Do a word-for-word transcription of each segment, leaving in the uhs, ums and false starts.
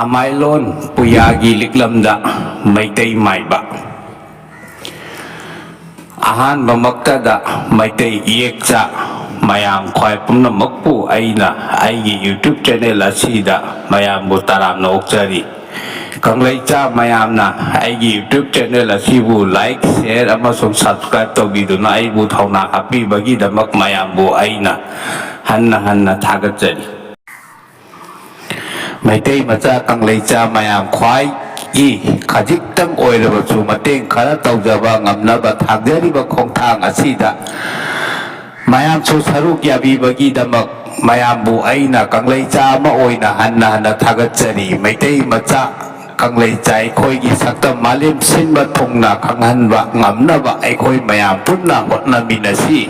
ꯑꯃꯥꯏꯂꯣꯟ ꯄꯨꯌꯥꯒꯤ ꯂꯤꯛꯂꯝꯗ ꯃꯩꯇꯩ ꯃꯥꯏꯕ꯫ ꯑꯍꯥꯟꯕꯃꯛꯇꯗ ꯃꯩꯇꯩ ꯏꯌꯦꯛꯆꯥ ꯃꯌꯥꯝ ꯈ꯭ꯋꯥꯏ ꯄꯨꯝꯅꯃꯛꯄꯨ ꯑꯩꯅ ꯑꯩꯒꯤ YouTube channel ꯑꯁꯤꯗ ꯃꯌꯥꯝꯕꯨ ꯇꯔꯥꯝꯅ ꯑꯣꯛꯆꯔꯤ꯫ ꯀꯪꯂꯩꯆꯥ ꯃꯌꯥꯝꯅ ꯑꯩꯒꯤ YouTube channel ꯑꯁꯤꯕꯨ like, share ꯑꯃꯁꯨꯡ subscribe ꯇꯧꯕꯤꯗꯨꯅ ꯑꯩꯕꯨ ꯊꯧꯅꯥ ꯍꯥꯞꯄꯤꯕꯒꯤꯗꯃꯛ ꯃꯌꯥꯝꯕꯨ ꯑꯩꯅ ꯍꯟꯅ ꯍꯟꯅ ꯊꯥꯒꯠꯆꯔꯤ꯫ ꯃꯩꯇꯩ ꯃꯆꯥ ꯀꯪꯂꯩꯆꯥ ꯃꯌꯥꯝ ꯈ꯭ꯋꯥꯏꯒꯤ ꯈꯖꯤꯛꯇꯪ ꯑꯣꯏꯔꯕꯁꯨ ꯃꯇꯦꯡ ꯈꯔ ꯇꯧꯖꯕ ꯉꯝꯅꯕ ꯊꯥꯡꯖꯔꯤꯕ ꯈꯣꯡꯊꯥꯡ ꯑꯁꯤꯗ ꯃꯌꯥꯝꯁꯨ ꯁꯔꯨꯛ ꯌꯥꯕꯤꯕꯒꯤꯗꯃꯛ ꯃꯌꯥꯝꯕꯨ ꯑꯩꯅ ꯀꯪꯂꯩꯆꯥ ꯑꯃ ꯑꯣꯏꯅ ꯍꯟꯅ ꯍꯟꯅ ꯊꯥꯒꯠꯆꯔꯤ꯫ ꯃꯩꯇꯩ ꯃꯆꯥ ꯀꯪꯂꯩꯆꯥ ꯑꯩꯈꯣꯏꯒꯤ ꯁꯛꯇꯝ ꯃꯥꯂꯦꯝ ꯁꯤꯟꯕ ꯊꯨꯡꯅ ꯈꯪꯍꯟꯕ ꯉꯝꯅꯕ ꯑꯩꯈꯣꯏ ꯃꯌꯥꯝ ꯄꯨꯟꯅ ꯍꯣꯠꯅꯃꯤꯟꯅꯁꯤ꯫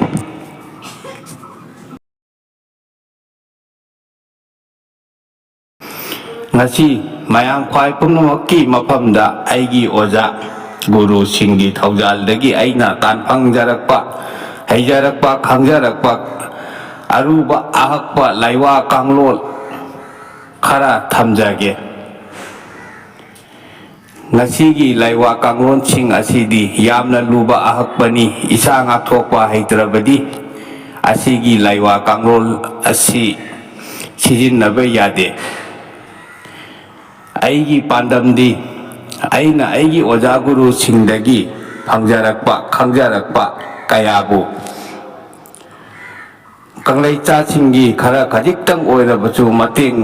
ꯉꯁꯤ ꯃꯌꯥꯝ ꯈ꯭ꯋꯥꯏ ꯄꯨꯝꯅꯃꯛꯀꯤ ꯃꯐꯝꯗ ꯑꯩꯒꯤ ꯑꯣꯖꯥ ꯒꯨꯔꯨꯁꯤꯡꯒꯤ ꯊꯧꯖꯥꯜꯗꯒꯤ ꯑꯩꯅ ꯇꯥꯟ ꯐꯪꯖꯔꯛꯄ, ꯍꯩꯖꯔꯛꯄ, ꯈꯪꯖꯔꯛꯄ ꯑꯔꯨꯕ ꯑꯍꯛꯄ ꯂꯥꯏꯋꯥ ꯀꯥꯡꯂꯣꯟ ꯈꯔ ꯊꯝꯖꯒꯦ꯫ ꯉꯁꯤꯒꯤ ꯂꯥꯏꯋꯥ ꯀꯥꯡꯂꯣꯟꯁꯤꯡ ꯑꯁꯤꯗꯤ ꯌꯥꯝꯅ ꯂꯨꯕ ꯑꯍꯛꯄꯅꯤ꯫ ꯏꯁꯥ ꯉꯥꯛꯊꯣꯛꯄ ꯍꯩꯇ꯭ꯔꯕꯗꯤ ꯑꯁꯤꯒꯤ ꯂꯥꯏꯋꯥ ꯀꯥꯡꯂꯣꯟ ꯑꯁꯤ ꯁꯤꯖꯤꯟꯅꯕ ꯌꯥꯗꯦ꯫ ꯑꯩꯒꯤ ꯄꯥꯟꯗꯝꯗꯤ ꯑꯩꯅ ꯑꯩꯒꯤ ꯑꯣꯖꯥ ꯒꯨꯔꯨꯁꯤꯡꯗꯒꯤ ꯐꯪꯖꯔꯛꯄ, ꯈꯪꯖꯔꯛꯄ ꯀꯌꯥꯕꯨ ꯀꯪꯂꯩꯆꯥꯁꯤꯡꯒꯤ ꯈꯔ ꯈꯖꯤꯛꯇꯪ ꯑꯣꯏꯔꯕꯁꯨ ꯃꯇꯦꯡ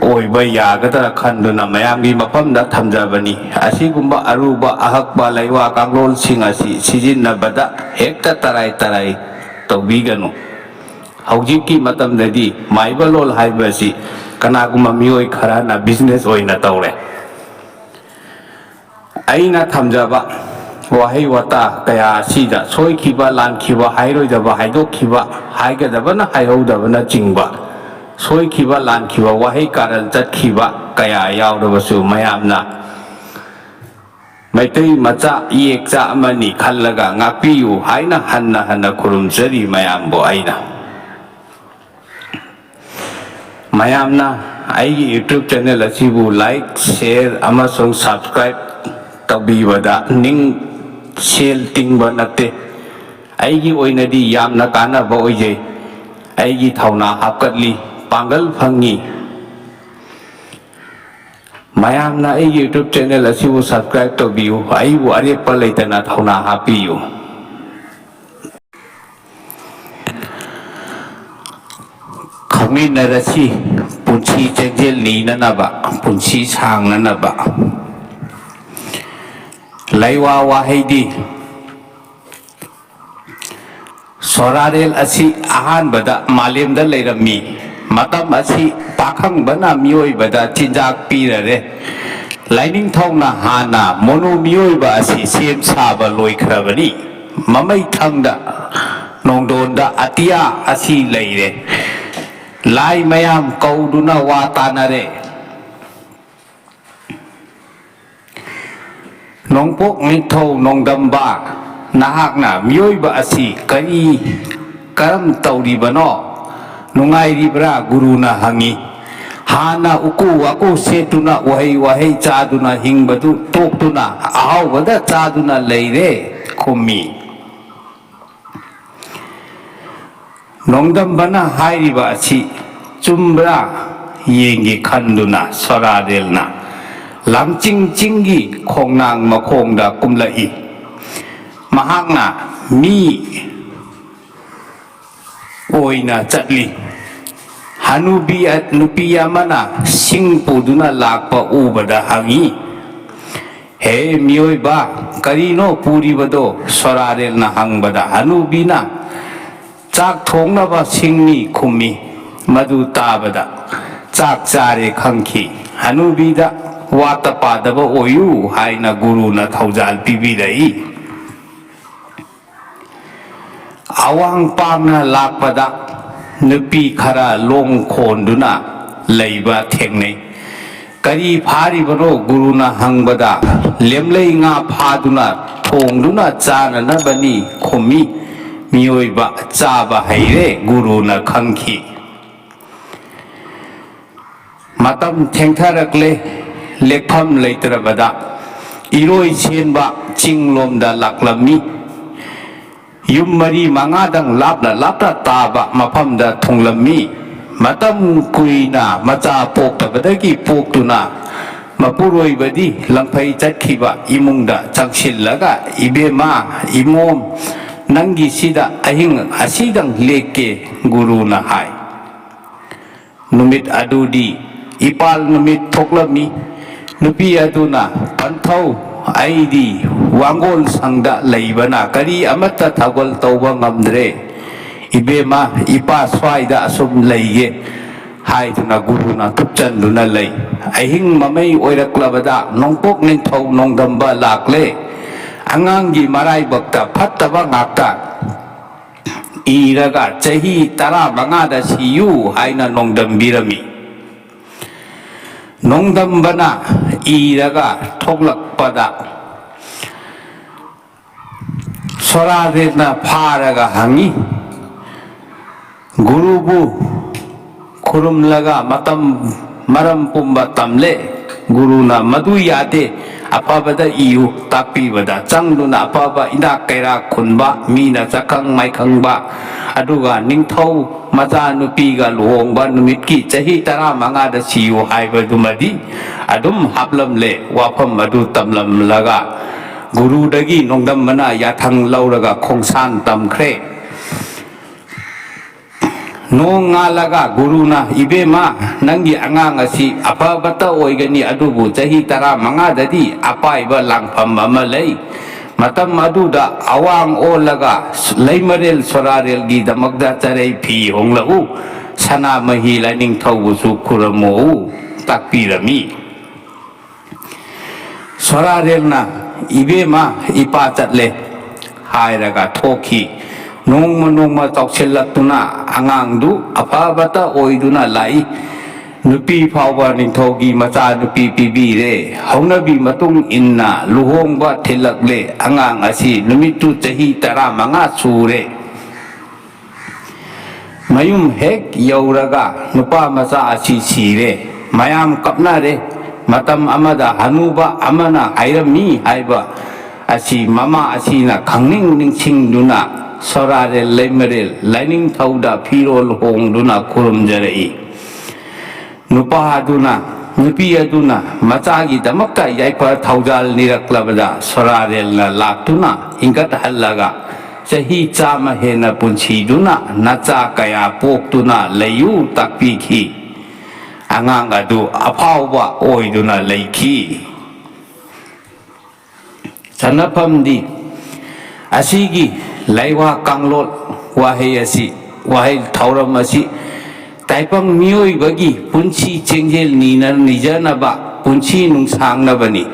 ꯑꯣꯏꯕ ꯌꯥꯒꯗ꯭ꯔꯥ ꯈꯟꯗꯨꯅ ꯃꯌꯥꯝꯒꯤ ꯃꯐꯝꯗ ꯊꯝꯖꯕꯅꯤ꯫ ꯑꯁꯤꯒꯨꯝꯕ ꯑꯔꯨꯕ ꯑꯍꯛꯄ ꯂꯩꯋꯥ ꯀꯥꯡꯂꯣꯟꯁꯤꯡ ꯑꯁꯤ ꯁꯤꯖꯤꯟꯅꯕꯗ ꯍꯦꯛꯇ ꯇꯔꯥꯏ ꯇꯔꯥꯏ ꯇꯧꯕꯤꯒꯅꯨ꯫ ꯍꯧꯖꯤꯛꯀꯤ ꯃꯇꯝꯗꯗꯤ ꯃꯥꯏꯕ ꯂꯣꯜ ꯍꯥꯏꯕꯁꯤ ꯀꯅꯥꯒꯨꯝꯕ ꯃꯤꯑꯣꯏ ꯈꯔꯅ business ꯑꯣꯏꯅ ꯇꯧꯔꯦ꯫ ꯑꯩꯅ ꯊꯝꯖꯕ ꯋꯥꯍꯩ ꯋꯥꯇꯥ ꯀꯌꯥ ꯑꯁꯤꯗ ꯁꯣꯏꯈꯤꯕ, ꯂꯥꯟꯈꯤꯕ, ꯍꯥꯏꯔꯣꯏꯗꯕ, ꯍꯥꯏꯗꯣꯛꯈꯤꯕ, ꯍꯥꯏꯒꯗꯕꯅ ꯍꯥꯏꯍꯧꯗꯕꯅꯆꯤꯡꯕ ꯁꯣꯏꯈꯤꯕ, ꯂꯥꯟꯈꯤꯕ, ꯋꯥꯍꯩ ꯀꯥꯔꯟ ꯆꯠꯈꯤꯕ ꯀꯌꯥ ꯌꯥꯎꯔꯕꯁꯨ ꯃꯌꯥꯝꯅ ꯃꯩꯇꯩ ꯃꯆꯥ ꯏꯌꯦꯛꯆꯥ ꯑꯃꯅꯤ ꯈꯜꯂꯒ ꯉꯥꯛꯄꯤꯌꯨ ꯍꯥꯏꯅ ꯍꯟꯅ ꯍꯟꯅ ꯈꯨꯔꯨꯝꯖꯔꯤ ꯃꯌꯥꯝꯕꯨ ꯑꯩꯅ꯫ ꯃꯌꯥꯝꯅ ꯑꯩꯒꯤ YouTube channel ꯑꯁꯤꯕꯨ like, share ꯑꯃꯁꯨꯡ subscribe ꯇꯧꯕꯤꯕꯗ ꯅꯤꯡ ꯁꯦꯜ ꯇꯤꯡꯕ ꯅꯠꯇꯦ꯫ ꯑꯩꯒꯤ ꯑꯣꯏꯅꯗꯤ ꯌꯥꯝꯅ ꯀꯥꯟꯅꯕ ꯑꯣꯏꯖꯩ꯫ ꯑꯩꯒꯤ ꯊꯧꯅꯥ ꯍꯥꯞꯀꯠꯂꯤ, ꯄꯥꯡꯒꯜ ꯐꯪꯉꯤ꯫ ꯃꯌꯥꯝꯅ ꯑꯩꯒꯤ YouTube channel ꯑꯁꯤꯕꯨ subscribe ꯇꯧꯕꯤꯌꯨ꯫ ꯑꯩꯕꯨ ꯑꯔꯦꯞꯄ ꯂꯩꯇꯅ ꯊꯧꯅꯥ ꯍꯥꯞꯄꯤꯌꯨ꯫ ꯈꯪꯃꯤꯟꯅꯔꯁꯤ, ꯄꯨꯟꯁꯤ ꯆꯦꯡꯖꯦꯜ ꯅꯤꯅꯅꯕ, ꯄꯨꯟꯁꯤ ꯁꯥꯡꯅꯅꯕ꯫ ꯂꯩꯋꯥ ꯋꯥꯍꯩꯗꯤ: ꯁꯣꯔꯥꯔꯦꯜ ꯑꯁꯤ ꯑꯍꯥꯟꯕꯗ ꯃꯥꯂꯦꯝꯗ ꯂꯩꯔꯝꯃꯤ꯫ ꯃꯇꯝ ꯑꯁꯤ ꯄꯥꯈꯪꯕꯅ ꯃꯤꯑꯣꯏꯕꯗ ꯆꯤꯟꯖꯥꯛ ꯄꯤꯔꯔꯦ꯫ ꯂꯥꯏꯅꯤꯡꯊꯧꯅ ꯍꯥꯟꯅ ꯃꯣꯅꯨ ꯃꯤꯑꯣꯏꯕ ꯑꯁꯤ ꯁꯦꯝ ꯁꯥꯕ ꯂꯣꯏꯈ꯭ꯔꯕꯅꯤ꯫ ꯃꯃꯩ ꯊꯪꯗ ꯅꯣꯡꯗꯣꯟꯗ ꯑꯇꯤꯌꯥ ꯑꯁꯤ ꯂꯩꯔꯦ꯫ ꯂꯥꯏ ꯃꯌꯥꯝ ꯀꯧꯗꯨꯅ ꯋꯥ ꯇꯥꯅꯔꯦ꯫ ꯅꯣꯡꯄꯣꯛ ꯅꯤꯡꯊꯧ ꯅꯣꯡꯗꯝꯕ, ꯅꯍꯥꯛꯅ ꯃꯤꯑꯣꯏꯕ ꯑꯁꯤ ꯀꯔꯤ, ꯀꯔꯝ ꯇꯧꯔꯤꯕꯅꯣ? ꯅꯨꯡꯉꯥꯏꯔꯤꯕ꯭ꯔꯥ? ꯒꯨꯔꯨꯅ ꯍꯪꯉꯤ꯫ ꯍꯥꯟꯅ ꯎꯀꯨ ꯋꯥꯀꯨ ꯁꯦꯠꯇꯨꯅ, ꯎꯍꯩ ꯋꯥꯍꯩ ꯆꯥꯗꯨꯅ ꯍꯤꯡꯕꯗꯨ ꯇꯣꯛꯇꯨꯅ, ꯑꯍꯥꯎꯕꯗ ꯆꯥꯗꯨꯅ ꯂꯩꯔꯦ, ꯈꯨꯝꯃꯤ꯫ ꯅꯣꯡꯗꯝꯕꯅ ꯍꯥꯏꯔꯤꯕ ꯑꯁꯤ ꯆꯨꯝꯕ꯭ꯔꯥ ꯌꯦꯡꯒꯦ ꯈꯟꯗꯨꯅ ꯁꯣꯔꯥꯗꯦꯜꯅ ꯂꯥꯡꯆꯤꯡ ꯆꯤꯡꯒꯤ ꯈꯣꯡꯅꯥꯡ ꯃꯈꯣꯡꯗ ꯀꯨꯝꯂꯛꯏ꯫ ꯃꯍꯥꯛꯅ ꯃꯤ ꯑꯣꯏꯅ ꯆꯠꯂꯤ꯫ ꯍꯅꯨꯕꯤ, ꯅꯨꯄꯤ ꯑꯃꯅ ꯁꯤꯡ ꯄꯨꯗꯨꯅ ꯂꯥꯛꯄ ꯎꯕꯗ ꯍꯪꯉꯤ, "ꯍꯦ ꯃꯤꯑꯣꯏꯕ, ꯀꯔꯤꯅꯣ ꯄꯨꯔꯤꯕꯗꯣ?" ꯁꯣꯔꯥꯔꯦꯜꯅ ꯍꯪꯕꯗ ꯍꯅꯨꯕꯤꯅ, "ꯆꯥꯛ ꯊꯣꯡꯅꯕ ꯁꯤꯡꯅꯤ" ꯈꯨꯝꯃꯤ꯫ ꯃꯗꯨ ꯇꯥꯕꯗ ꯆꯥꯛ ꯆꯥꯔꯦ ꯈꯪꯈꯤ꯫ ꯍꯅꯨꯕꯤꯗ ꯋꯥꯠꯇ ꯄꯥꯗꯕ ꯑꯣꯏꯌꯨ ꯍꯥꯏꯅ ꯒꯨꯔꯨꯅ ꯊꯧꯖꯥꯜ ꯄꯤꯕꯤꯔꯛꯏ꯫ ꯑꯋꯥꯡ ꯄꯥꯡꯅ ꯂꯥꯛꯄꯗ ꯅꯨꯄꯤ ꯈꯔ ꯂꯣꯡ ꯈꯣꯟꯗꯨꯅ ꯂꯩꯕ ꯊꯦꯡꯅꯩ꯫ "ꯀꯔꯤ ꯐꯥꯔꯤꯕꯅꯣ?" ꯒꯨꯔꯨꯅ ꯍꯪꯕꯗ, "ꯂꯦꯝꯂꯩ ꯉꯥ ꯐꯥꯗꯨꯅ ꯊꯣꯡꯗꯨꯅ ꯆꯥꯅꯅꯕꯅꯤ" ꯈꯨꯝꯃꯤ꯫ ꯃꯤꯑꯣꯏꯕ ꯆꯥꯕ ꯍꯩꯔꯦ ꯒꯨꯔꯨꯅ ꯈꯪꯈꯤ꯫ ꯃꯇꯝ ꯊꯦꯡꯊꯔꯛꯂꯦ꯫ ꯂꯦꯛꯐꯝ ꯂꯩꯇ꯭ꯔꯕꯗ ꯏꯔꯣꯏ ꯁꯦꯟꯕ ꯆꯤꯡꯂꯣꯝꯗ ꯂꯥꯛꯂꯝꯃꯤ꯫ ꯌꯨꯝ ꯃꯔꯤ ꯃꯉꯥꯗꯪ ꯂꯥꯞꯅ ꯂꯥꯞꯅ ꯇꯥꯕ ꯃꯐꯝꯗ ꯊꯨꯡꯂꯝꯃꯤ꯫ ꯃꯇꯝ ꯀꯨꯏꯅ ꯃꯆꯥ ꯄꯣꯛꯇꯕꯗꯒꯤ ꯄꯣꯛꯇꯨꯅ ꯃꯄꯨꯔꯣꯏꯕꯗꯤ ꯂꯪꯐꯩ ꯆꯠꯈꯤꯕ ꯏꯃꯨꯡꯗ ꯆꯪꯁꯤꯜꯂꯒ, "ꯏꯕꯦꯝꯃ, ꯏꯃꯣꯝ, ꯅꯪꯒꯤꯁꯤꯗ ꯑꯍꯤꯡ ꯑꯁꯤꯗꯪ ꯂꯦꯛꯀꯦ," ꯒꯨꯔꯨꯅ ꯍꯥꯏ꯫ ꯅꯨꯃꯤꯠ ꯑꯗꯨꯗꯤ ꯏꯄꯥꯜ ꯅꯨꯃꯤꯠ ꯊꯣꯛꯂꯝꯃꯤ꯫ ꯅꯨꯄꯤ ꯑꯗꯨꯅ, "ꯄꯟꯊꯧ, ꯑꯩꯗꯤ ꯋꯥꯡꯒꯣꯜ ꯁꯪꯗ ꯂꯩꯕꯅ ꯀꯔꯤ ꯑꯃꯠꯇ ꯊꯧꯒꯜ ꯇꯧꯕ ꯉꯝꯗ꯭ꯔꯦ꯫ ꯏꯕꯦꯝꯃ, ꯏꯄꯥ ꯁ꯭ꯋꯥꯏꯗ ꯑꯁꯨꯝ ꯂꯩꯒꯦ," ꯍꯥꯏꯗꯨꯅ ꯒꯨꯔꯨꯅ ꯊꯨꯞꯆꯟꯗꯨꯅ ꯂꯩ꯫ ꯑꯍꯤꯡ ꯃꯃꯩ ꯑꯣꯏꯔꯛꯂꯕꯗ ꯅꯣꯡꯄꯣꯛ ꯅꯤꯡꯊꯧ ꯅꯣꯡꯗꯝꯕ ꯂꯥꯛꯂꯦ꯫ ꯑꯉꯥꯡꯒꯤ ꯃꯔꯥꯏꯕꯛꯇ ꯐꯠꯇꯕ ꯉꯥꯛꯇ ꯏꯔꯒ ꯆꯍꯤ ꯇꯔꯥꯃꯉꯥꯗ ꯁꯤꯌꯨ ꯍꯥꯏꯅ ꯅꯣꯡꯗꯝꯕꯤꯔꯝꯃꯤ꯫ ꯅꯣꯡꯗꯝꯕꯅ ꯏꯔꯒ ꯊꯣꯛꯂꯛꯄꯗ ꯁꯣꯔꯥꯗꯦꯕꯅ ꯐꯥꯔꯒ ꯍꯪꯉꯤ, "ꯒꯨꯔꯨꯕꯨ ꯈꯨꯔꯨꯝꯂꯒ ꯃꯇꯝ ꯃꯔꯝ ꯄꯨꯝꯕ ꯇꯝꯂꯦ꯫ ꯒꯨꯔꯨꯅ ꯃꯗꯨ ꯌꯥꯗꯦ, ꯑꯐꯕꯗ ꯏꯌꯨ ꯇꯥꯛꯄꯤꯕꯗ ꯆꯪꯗꯨꯅ ꯑꯐꯕ ꯏꯅꯥꯛ ꯀꯩꯔꯥꯛ ꯈꯨꯟꯕ, ꯃꯤꯅ ꯆꯈꯪ ꯃꯥꯏꯈꯪꯕ, ꯑꯗꯨꯒ ꯅꯤꯡꯊꯧ ꯃꯆꯥꯅꯨꯄꯤꯒ ꯂꯨꯍꯣꯡꯕ ꯅꯨꯃꯤꯠꯀꯤ ꯆꯍꯤ ꯇꯔꯥꯃꯉꯥꯗ ꯁꯤꯌꯨ ꯍꯥꯏꯕꯗꯨꯃꯗꯤ ꯑꯗꯨꯝ ꯍꯥꯞꯂꯝꯂꯦ꯫ ꯋꯥꯐꯝ ꯑꯗꯨ ꯇꯝꯂꯝꯂꯒ ꯒꯨꯔꯨꯗꯒꯤ ꯅꯣꯡꯗꯝꯕꯅ ꯌꯥꯊꯪ ꯂꯧꯔꯒ ꯈꯣꯡꯁꯥꯟ ꯇꯝꯈ꯭ꯔꯦ꯫ ꯅꯣꯡ ꯉꯥꯜꯂꯒ ꯒꯨꯔꯨꯅ, "ꯏꯕꯦꯝꯃ, ꯅꯪꯒꯤ ꯑꯉꯥꯡ ꯑꯁꯤ ꯑꯐꯕꯇ ꯑꯣꯏꯒꯅꯤ, ꯑꯗꯨꯕꯨ ꯆꯍꯤ ꯇꯔꯥꯃꯉꯥꯗꯗꯤ ꯑꯄꯥꯏꯕ ꯂꯥꯡꯐꯝ ꯑꯃ ꯂꯩ꯫ ꯃꯇꯝ ꯑꯗꯨꯗ ꯑꯋꯥꯡ ꯑꯣꯜꯂꯒ ꯂꯩꯃꯔꯦꯜ ꯁꯣꯔꯥꯔꯦꯜꯒꯤꯗꯃꯛꯇ ꯆꯔꯩ ꯐꯤ ꯍꯣꯡꯂꯛꯎ, ꯁꯅꯥꯃꯍꯤ ꯂꯥꯏꯅꯤꯡꯊꯧꯕꯨꯁꯨ ꯈꯨꯔꯨꯝꯃꯣꯎ" ꯇꯥꯛꯄꯤꯔꯝꯃꯤ꯫ ꯁꯣꯔꯥꯔꯦꯜꯅ, "ꯏꯕꯦꯝꯃ, ꯏꯄꯥ ꯆꯠꯂꯦ" ꯍꯥꯏꯔꯒ ꯊꯣꯛꯈꯤ꯫ ꯅꯣꯡꯃ ꯅꯣꯡꯃ ꯆꯥꯎꯁꯤꯜꯂꯛꯇꯨꯅ ꯑꯉꯥꯡꯗꯨ ꯑꯐꯕꯇ ꯑꯣꯏꯗꯨꯅ ꯂꯥꯛꯏ꯫ ꯅꯨꯄꯤ ꯐꯥꯎꯕ ꯅꯤꯡꯊꯧꯒꯤ ꯃꯆꯥꯅꯨꯄꯤ ꯄꯤꯕꯤꯔꯦ꯫ ꯍꯧꯅꯕꯤ ꯃꯇꯨꯡ ꯏꯟꯅ ꯂꯨꯍꯣꯡꯕ ꯊꯤꯜꯂꯛꯂꯦ꯫ ꯑꯉꯥꯡ ꯑꯁꯤ ꯅꯨꯃꯤꯠꯇꯨ ꯆꯍꯤ ꯇꯔꯥꯃꯉꯥ ꯁꯨꯔꯦ꯫ ꯃꯌꯨꯝ ꯍꯦꯛ ꯌꯧꯔꯒ ꯅꯨꯄꯥ ꯃꯆꯥ ꯑꯁꯤ ꯁꯤꯔꯦ꯫ ꯃꯌꯥꯝ ꯀꯞꯅꯔꯦ꯫ ꯃꯇꯝ ꯑꯃꯗ ꯍꯅꯨꯕ ꯑꯃꯅ ꯍꯥꯏꯔꯝꯃꯤ ꯍꯥꯏꯕ ꯑꯁꯤ ꯃꯃꯥ ꯑꯁꯤꯅ ꯈꯪꯅꯤꯡ ꯅꯤꯡꯁꯤꯡꯗꯨꯅ ꯁꯣꯔꯥꯔꯦꯜ ꯂꯩꯃꯔꯦꯜ ꯂꯥꯏꯅꯤꯡꯊꯧꯗ ꯐꯤꯔꯣꯜ ꯍꯣꯡꯗꯨꯅ ꯈꯨꯔꯨꯝꯖꯔꯛꯏ꯫ ꯅꯨꯄꯥ ꯑꯗꯨꯅ, ꯅꯨꯄꯤ ꯑꯗꯨꯅ ꯃꯆꯥꯒꯤꯗꯃꯛꯇ ꯌꯥꯏꯐ ꯊꯧꯖꯥꯜ ꯅꯤꯔꯛꯂꯕꯗ ꯁꯣꯔꯥꯔꯦꯜꯅ ꯂꯥꯛꯇꯨꯅ ꯍꯤꯡꯒꯠꯍꯜꯂꯒ ꯆꯍꯤ ꯆꯥꯝꯃ ꯍꯦꯟꯅ ꯄꯨꯟꯁꯤꯗꯨꯅ ꯅꯆꯥ ꯀꯌꯥ ꯄꯣꯛꯇꯨꯅ ꯂꯩꯌꯨ ꯇꯥꯛꯄꯤꯈꯤ꯫ ꯑꯉꯥꯡ ꯑꯗꯨ ꯑꯐꯥꯎꯕ ꯑꯣꯏꯗꯨꯅ ꯂꯩꯈꯤ꯫ ꯆꯟꯅꯐꯝꯗꯤ ꯑꯁꯤꯒꯤ ꯂꯩꯋꯥ ꯀꯥꯡꯂꯣꯟ ꯋꯥꯍꯩ ꯑꯁꯤ, ꯋꯥꯍꯩ ꯊꯧꯔꯝ ꯑꯁꯤ ꯇꯥꯏꯕꯪ ꯃꯤꯑꯣꯏꯕꯒꯤ ꯄꯨꯟꯁꯤ ꯆꯦꯡꯖꯦꯜ ꯅꯤꯅ-, ꯅꯤꯖꯅꯕ, ꯄꯨꯟꯁꯤ ꯅꯨꯡꯁꯥꯡꯅꯕꯅꯤ꯫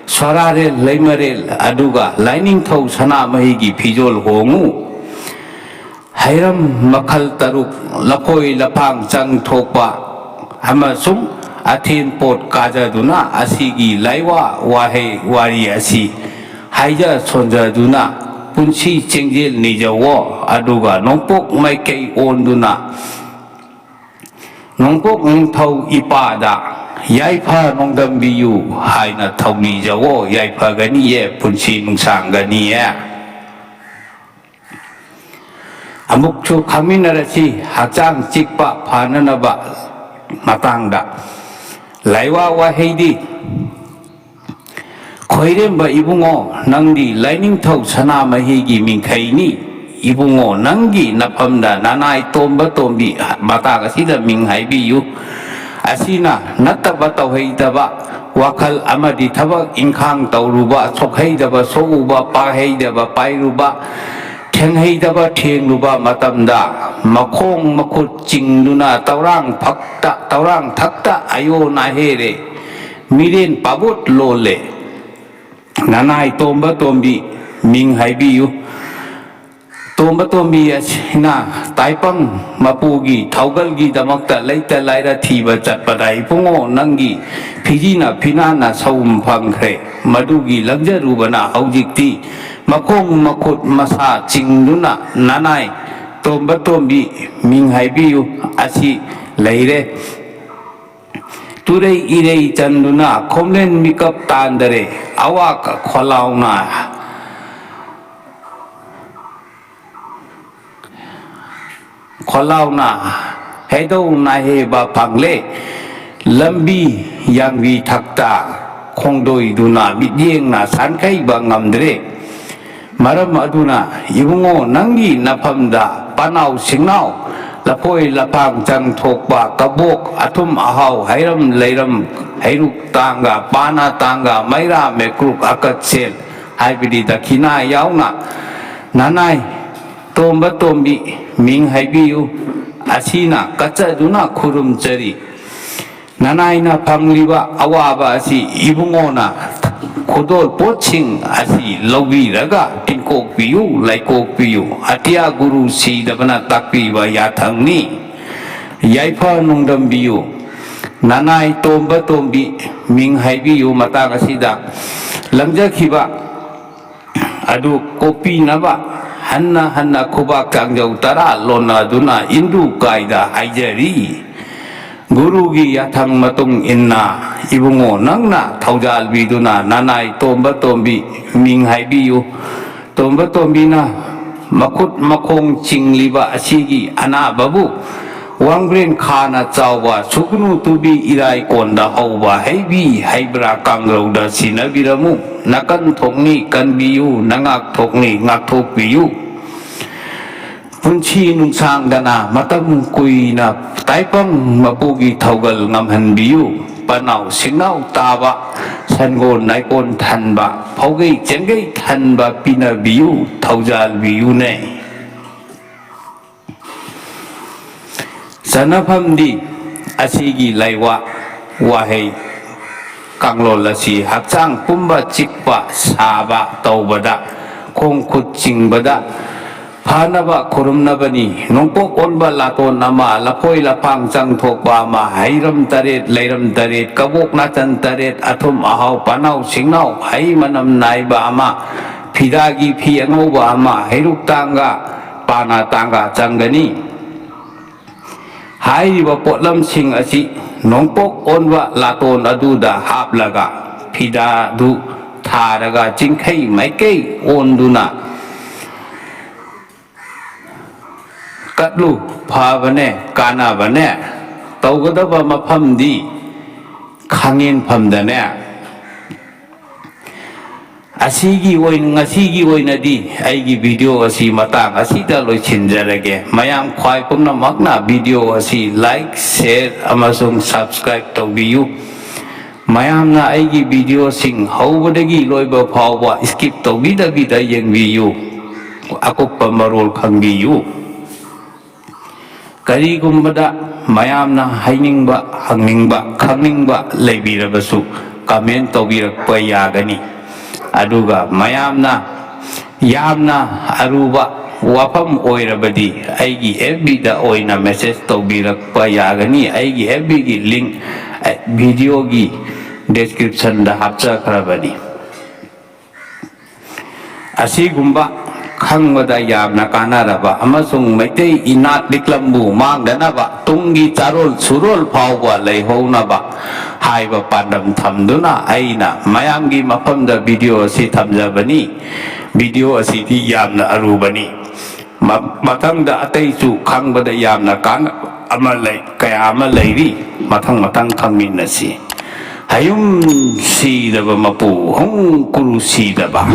ꯁꯣꯔꯥꯔꯦꯜ ꯂꯩꯃꯔꯦꯜ ꯑꯗꯨꯒ ꯂꯥꯏꯅꯤꯡꯊꯧ ꯁꯅꯥꯃꯍꯤꯒꯤ ꯐꯤꯖꯣꯜ ꯍꯣꯡꯉꯨ꯫ ꯍꯩꯔꯝ ꯃꯈꯜ ꯇꯔꯨꯛ, ꯂꯐꯣꯏ ꯂꯐꯥꯡ ꯆꯪ ꯊꯣꯛꯄ ꯑꯃꯁꯨꯡ ꯑꯊꯦꯟ ꯄꯣꯠ ꯀꯥꯖꯗꯨꯅ ꯑꯁꯤꯒꯤ ꯂꯥꯏꯋꯥ ꯋꯥꯍꯩ ꯋꯥꯔꯤ ꯑꯁꯤ ꯍꯥꯏꯖ ꯁꯣꯟꯖꯗꯨꯅ ꯄꯨꯟꯁꯤ ꯆꯦꯡꯖꯦꯜ ꯅꯤꯖꯧꯋꯣ, ꯑꯗꯨꯒ ꯅꯣꯡꯄꯣꯛ ꯃꯥꯏꯀꯩ ꯑꯣꯟꯗꯨꯅ ꯅꯣꯡꯄꯣꯛ ꯅꯤꯡꯊꯧ ꯏꯄꯥꯗ ꯌꯥꯏꯐ ꯅꯣꯡꯗꯝꯕꯤꯌꯨ ꯍꯥꯏꯅ ꯊꯧꯅꯤꯖꯧꯋꯣ, ꯌꯥꯏꯐꯒꯅꯤꯌꯦ, ꯄꯨꯟꯁꯤ ꯅꯨꯡꯁꯥꯡꯒꯅꯤꯌꯦ꯫ ꯑꯃꯨꯛꯁꯨ ꯈꯪꯃꯤꯟꯅꯔꯁꯤ ꯍꯛꯆꯥꯡ ꯆꯤꯛꯄ ꯐꯅꯅꯕ ꯃꯇꯥꯡꯗ꯫ ꯂꯥꯏꯋꯥ ꯋꯥꯍꯩꯗꯤ, ꯈꯣꯏꯔꯦꯝꯕ ꯏꯕꯨꯡꯉꯣ, ꯅꯪꯗꯤ ꯂꯥꯏꯅꯤꯡꯊꯧ ꯁꯅꯥꯃꯍꯤꯒꯤ ꯃꯤꯡꯈꯩꯅꯤ꯫ ꯏꯕꯨꯡꯉꯣ, ꯅꯪꯒꯤ ꯅꯐꯝꯗ ꯅꯅꯥꯏ ꯇꯣꯝꯕ ꯇꯣꯝꯕꯤ, ꯃꯇꯥꯡ ꯑꯁꯤꯗ ꯃꯤꯡ ꯍꯥꯏꯕꯤꯌꯨ, ꯑꯁꯤꯅ ꯅꯠꯇꯕ ꯇꯧꯍꯩꯗꯕ ꯋꯥꯈꯜ ꯑꯃꯗꯤ ꯊꯕꯛ ꯏꯪꯈꯥꯡ ꯇꯧꯔꯨꯕ, ꯁꯣꯛꯍꯩꯗꯕ ꯁꯣꯛꯎꯕ, ꯄꯥꯏꯍꯩꯗꯕ ꯄꯥꯏꯔꯨꯕ, ꯊꯦꯡꯍꯩꯗꯕ ꯊꯦꯡꯂꯨꯕ ꯃꯇꯝꯗ ꯃꯈꯣꯡ ꯃꯈꯨꯠ ꯆꯤꯡꯗꯨꯅ ꯇꯧꯔꯥꯡ ꯐꯛꯇ, ꯇꯧꯔꯥꯡ ꯊꯛꯇ ꯑꯌꯣꯟ ꯑꯍꯦꯔꯦ ꯃꯤꯔꯦꯟ ꯄꯥꯕꯣꯠ ꯂꯣꯜꯂꯦ꯫ ꯅꯅꯥꯏ ꯇꯣꯝꯕ ꯇꯣꯝꯕꯤ ꯃꯤꯡ ꯍꯥꯏꯕꯤꯌꯨ꯫ ꯇꯣꯝꯕ ꯇꯣꯝꯕꯤ ꯑꯁꯤꯅ ꯇꯥꯏꯄꯪ ꯃꯄꯨꯒꯤ ꯊꯧꯒꯜꯒꯤꯗꯃꯛꯇ ꯂꯩꯇ ꯂꯥꯏꯔ ꯊꯤꯕ ꯆꯠꯄꯗ, ꯏꯕꯨꯡꯉꯣ, ꯅꯪꯒꯤ ꯐꯤꯖꯤꯅ ꯐꯤꯅꯥꯟꯅ ꯁꯎꯝ ꯐꯪꯈ꯭ꯔꯦ꯫ ꯃꯗꯨꯒꯤ ꯂꯪꯖꯔꯨꯕꯅ ꯍꯧꯖꯤꯛꯇꯤ ꯃꯈꯣꯡ ꯃꯈꯨꯠ ꯃꯁꯥ ꯆꯤꯡꯗꯨꯅ ꯅꯅꯥꯏ ꯇꯣꯝꯕ ꯇꯣꯝꯕꯤ ꯃꯤꯡ ꯍꯥꯏꯕꯤꯌꯨ ꯑꯁꯤ ꯂꯩꯔꯦ꯫ ꯇꯨꯔꯩ ꯏꯔꯩ ꯆꯟꯗꯨꯅ ꯈꯣꯝꯂꯦꯟ ꯃꯤꯀꯞ ꯇꯥꯟꯗꯔꯦ꯫ ꯑꯋꯥ ꯈꯣꯜꯂꯥꯎꯅ ꯈꯣꯜꯂꯥꯎꯅ ꯍꯩꯗꯧ ꯅꯥꯍꯦꯕ ꯐꯪꯂꯦ꯫ ꯂꯝꯕꯤ ꯌꯥꯡꯕꯤ ꯊꯛꯇ ꯈꯣꯡꯗꯣꯏꯗꯨꯅ ꯃꯤꯠꯌꯦꯡꯅ ꯁꯥꯟꯈꯩꯕ ꯉꯝꯗ꯭ꯔꯦ꯫ ꯃꯔꯝ ꯑꯗꯨꯅ ꯏꯕꯨꯡꯉꯣ, ꯅꯪꯒꯤ ꯅꯐꯝꯗ ꯄꯅꯥꯎ ꯁꯤꯡꯅꯥꯎ, ꯂꯐꯣꯏ ꯂꯐꯥꯡ ꯆꯪ ꯊꯣꯛꯄ ꯀꯕꯣꯛ, ꯑꯊꯨꯝ ꯑꯍꯥꯎ, ꯍꯩꯔꯝ ꯂꯩꯔꯝ, ꯍꯩꯔꯨꯛ ꯇꯥꯡꯒ, ꯄꯥꯅ ꯇꯥꯡꯒ, ꯃꯩꯔꯥ ꯃꯩꯀ꯭ꯔꯨꯛ, ꯑꯀꯠꯁꯦꯜ ꯍꯥꯏꯕꯗꯤ ꯗꯈꯤꯅꯥ ꯌꯥꯎꯅ ꯅꯅꯥꯏ ꯇꯣꯝꯕ ꯇꯣꯝꯕꯤ ꯃꯤꯡ ꯍꯥꯏꯕꯤꯌꯨ꯫ ꯑꯁꯤꯅ ꯀꯠꯆꯗꯨꯅ ꯈꯨꯔꯨꯝꯖꯔꯤ꯫ ꯅꯅꯥꯏꯅ ꯐꯪꯂꯤꯕ ꯑꯋꯥꯕ ꯑꯁꯤ ꯏꯕꯨꯡꯉꯣꯅ ꯈꯨꯗꯣꯜ ꯄꯣꯠꯁꯤꯡ ꯑꯁꯤ ꯂꯧꯕꯤꯔꯒ ꯇꯤꯟꯀꯣꯛꯄꯤꯌꯨ, ꯂꯩꯀꯣꯛꯄꯤꯌꯨ꯫ ꯑꯇꯤꯌꯥ ꯒꯨꯔꯨ ꯁꯤꯗꯕꯅ ꯇꯥꯛꯄꯤꯕ ꯌꯥꯊꯪꯅꯤ꯫ ꯌꯥꯏꯐ ꯅꯨꯡꯗꯝꯕꯤꯌꯨ꯫ ꯅꯅꯥꯏ ꯇꯣꯝꯕ ꯇꯣꯝꯕꯤ ꯃꯤꯡ ꯍꯥꯏꯕꯤꯌꯨ꯫ ꯃꯇꯥꯡ ꯑꯁꯤꯗ ꯂꯪꯖꯈꯤꯕ ꯑꯗꯨ ꯀꯣꯛꯄꯤꯅꯕ ꯍꯟꯅ ꯍꯟꯅ ꯈꯨꯕꯥꯛ ꯀꯥꯡꯖꯧ ꯇꯔꯥ ꯂꯣꯟꯅꯗꯨꯅ ꯏꯟꯗꯨ ꯀꯥꯏꯗ ꯍꯥꯏꯖꯔꯤ꯫ ꯒꯨꯔꯨꯒꯤ ꯌꯥꯊꯪ ꯃꯇꯨꯡ ꯏꯟꯅ ꯏꯕꯨꯡꯉꯣ ꯅꯪꯅ ꯊꯧꯖꯥꯜꯕꯤꯗꯨꯅ ꯅꯅꯥꯏ ꯇꯣꯝꯕ ꯇꯣꯝꯕꯤ ꯃꯤꯡ ꯍꯥꯏꯕꯤꯌꯨ꯫ ꯇꯣꯝꯕ ꯇꯣꯝꯕꯤꯅ ꯃꯈꯨꯠ ꯃꯈꯣꯡ ꯆꯤꯡꯂꯤꯕ ꯑꯁꯤꯒꯤ ꯑꯅꯥꯕꯕꯨ ꯋꯥꯡꯕ꯭ꯔꯦꯟ ꯈꯥꯅ ꯆꯥꯎꯕ ꯁꯨꯒꯅꯨ ꯇꯨꯕꯤ ꯏꯔꯥꯏ ꯀꯣꯟꯗ ꯍꯧꯕ ꯍꯩꯕꯤ ꯍꯩꯕ꯭ꯔꯥ ꯀꯥꯡꯒꯧꯗ ꯁꯤꯟꯅꯕꯤꯔꯝꯃꯨ꯫ ꯅꯀꯟ ꯊꯣꯛꯅꯤ ꯀꯟꯕꯤꯌꯨ, ꯅꯉꯥꯛ ꯊꯣꯛꯅꯤ ꯉꯥꯛꯊꯣꯛꯄꯤꯌꯨ꯫ ꯄꯨꯟꯁꯤ ꯅꯨꯡꯁꯥꯡꯗꯅ ꯃꯇꯝ ꯀꯨꯏꯅ ꯇꯥꯏꯄꯪ ꯃꯄꯨꯒꯤ ꯊꯧꯒꯜ ꯉꯝꯍꯟꯕꯤꯌꯨ꯫ ꯄꯅꯥꯎ ꯁꯤꯡꯅꯥꯎ ꯇꯥꯕ, ꯁꯟꯒꯣꯟ ꯅꯥꯏꯀꯣꯟ ꯊꯟꯕ, ꯐꯧꯒꯩ ꯆꯦꯡꯒꯩ ꯊꯟꯕ ꯄꯤꯅꯕꯤꯌꯨ, ꯊꯧꯖꯥꯜꯕꯤꯌꯨꯅꯦ꯫ ꯆꯟꯅꯐꯝꯗꯤ ꯑꯁꯤꯒꯤ ꯂꯩꯋꯥ ꯋꯥꯍꯩ ꯀꯥꯡꯂꯣꯜ ꯑꯁꯤ ꯍꯛꯆꯥꯡ ꯄꯨꯝꯕ ꯆꯤꯛꯄ, ꯁꯥꯕ ꯇꯧꯕꯗ, ꯈꯣꯡ ꯈꯨꯠ ꯆꯤꯡꯕꯗ ꯐꯅꯕ ꯈꯨꯔꯨꯝꯅꯕꯅꯤ꯫ ꯅꯣꯡꯄꯣꯛ ꯑꯣꯟꯕ ꯂꯥꯇꯣꯟ ꯑꯃ, ꯂꯐꯣꯏ ꯂꯐꯥꯡ ꯆꯪꯊꯣꯛꯄ ꯑꯃ, ꯍꯩꯔꯝ ꯇꯔꯦꯠ, ꯂꯩꯔꯝ ꯇꯔꯦꯠ, ꯀꯕꯣꯛ ꯅꯥꯆꯟ ꯇꯔꯦꯠ, ꯑꯊꯨꯝ ꯑꯍꯥꯎ, ꯄꯅꯥꯎ ꯁꯤꯡꯅꯥꯎ, ꯍꯩ ꯃꯅꯝ ꯅꯥꯏꯕ ꯑꯃ, ꯐꯤꯗꯥꯒꯤ ꯐꯤ ꯑꯉꯧꯕ ꯑꯃ, ꯍꯩꯔꯨꯛ ꯇꯥꯡꯒ, ꯄꯥꯅꯥ ꯇꯥꯡꯒ ꯆꯪꯒꯅꯤ꯫ ꯍꯥꯏꯔꯤꯕ ꯄꯣꯠꯂꯝꯁꯤꯡ ꯑꯁꯤ ꯅꯣꯡꯄꯣꯛ ꯑꯣꯟꯕ ꯂꯥꯇꯣꯟ ꯑꯗꯨꯗ ꯍꯥꯞꯂꯒ, ꯐꯤꯗꯥꯗꯨ ꯊꯥꯔꯒ ꯆꯤꯡꯈꯩ ꯃꯥꯏꯀꯩ ꯑꯣꯟꯗꯨꯅ ꯀꯠꯂꯨ꯫ ꯐꯕꯅꯦ, ꯀꯥꯟꯅꯕꯅꯦ꯫ ꯇꯧꯒꯗꯕ ꯃꯐꯝꯗꯤ ꯈꯥꯉꯦꯟꯐꯝꯗꯅꯦ꯫ ꯑꯁꯤꯒꯤ ꯑꯣꯏꯅ, ꯉꯁꯤꯒꯤ ꯑꯣꯏꯅꯗꯤ ꯑꯩꯒꯤ video ꯑꯁꯤ ꯃꯇꯥꯡ ꯑꯁꯤꯗ ꯂꯣꯏꯁꯤꯟꯖꯔꯒꯦ꯫ ꯃꯌꯥꯝ ꯈ꯭ꯋꯥꯏ ꯄꯨꯝꯅꯃꯛꯅ video ꯑꯁꯤ like, share ꯑꯃꯁꯨꯡ subscribe ꯇꯧꯕꯤꯌꯨ꯫ ꯃꯌꯥꯝꯅ ꯑꯩꯒꯤ videoꯁꯤꯡ ꯍꯧꯕꯗꯒꯤ ꯂꯣꯏꯕ ꯐꯥꯎꯕ skip ꯇꯧꯕꯤꯗꯕꯤꯗ ꯌꯦꯡꯕꯤꯌꯨ꯫ ꯑꯀꯨꯞꯄ ꯃꯔꯣꯜ ꯈꯪꯕꯤꯌꯨ꯫ ꯀꯔꯤꯒꯨꯝꯕꯗ ꯃꯌꯥꯝꯅ ꯍꯥꯏꯅꯤꯡꯕ, ꯍꯪꯅꯤꯡꯕ, ꯈꯪꯅꯤꯡꯕ ꯂꯩꯕꯤꯔꯕꯁꯨ comment ꯇꯧꯕꯤꯔꯛꯄ ꯌꯥꯒꯅꯤ꯫ ꯑꯗꯨꯒ ꯃꯌꯥꯝꯅ ꯌꯥꯝꯅ ꯑꯔꯨꯕ ꯋꯥꯐꯝ ꯑꯣꯏꯔꯕꯗꯤ ꯑꯩꯒꯤ FBꯗ ꯑꯣꯏꯅ message ꯇꯧꯕꯤꯔꯛꯄ ꯌꯥꯒꯅꯤ꯫ ꯑꯩꯒꯤ FBꯒꯤ link videoꯒꯤ descriptionꯗ ꯍꯥꯞꯆꯈ꯭ꯔꯕꯅꯤ꯫ ꯑꯁꯤꯒꯨꯝꯕ ꯈꯪꯕꯗ ꯌꯥꯝꯅ ꯀꯥꯟꯅꯔꯕ ꯑꯃꯁꯨꯡ ꯃꯩꯇꯩ ꯏꯅꯥꯠ ꯂꯤꯛꯂꯝꯕꯨ ꯃꯥꯡꯗꯅꯕ, ꯇꯨꯡꯒꯤ ꯆꯥꯔꯣꯜ ꯁꯨꯔꯣꯜ ꯐꯥꯎꯕ ꯂꯩꯍꯧꯅꯕ ꯍꯥꯏꯕ ꯄꯥꯟꯗꯝ ꯊꯝꯗꯨꯅ ꯑꯩꯅ ꯃꯌꯥꯝꯒꯤ ꯃꯐꯝꯗ video ꯑꯁꯤ ꯊꯝꯖꯕꯅꯤ꯫ Video ꯑꯁꯤꯗꯤ ꯌꯥꯝꯅ ꯑꯔꯨꯕꯅꯤ꯫ ꯃ-, ꯃꯊꯪꯗ ꯑꯇꯩꯁꯨ ꯈꯪꯕꯗ ꯌꯥꯝꯅ ꯀꯥꯟꯅꯕ ꯑꯃ ꯂꯩ, ꯀꯌꯥ ꯑꯃ ꯂꯩꯔꯤ꯫ ꯃꯊꯪ ꯃꯊꯪ ꯈꯪꯃꯤꯟꯅꯁꯤ꯫ ꯍꯌꯨꯝ ꯁꯤꯗꯕ ꯃꯄꯨ, ꯍꯨꯝ ꯀꯨꯔꯨ ꯁꯤꯗꯕ꯫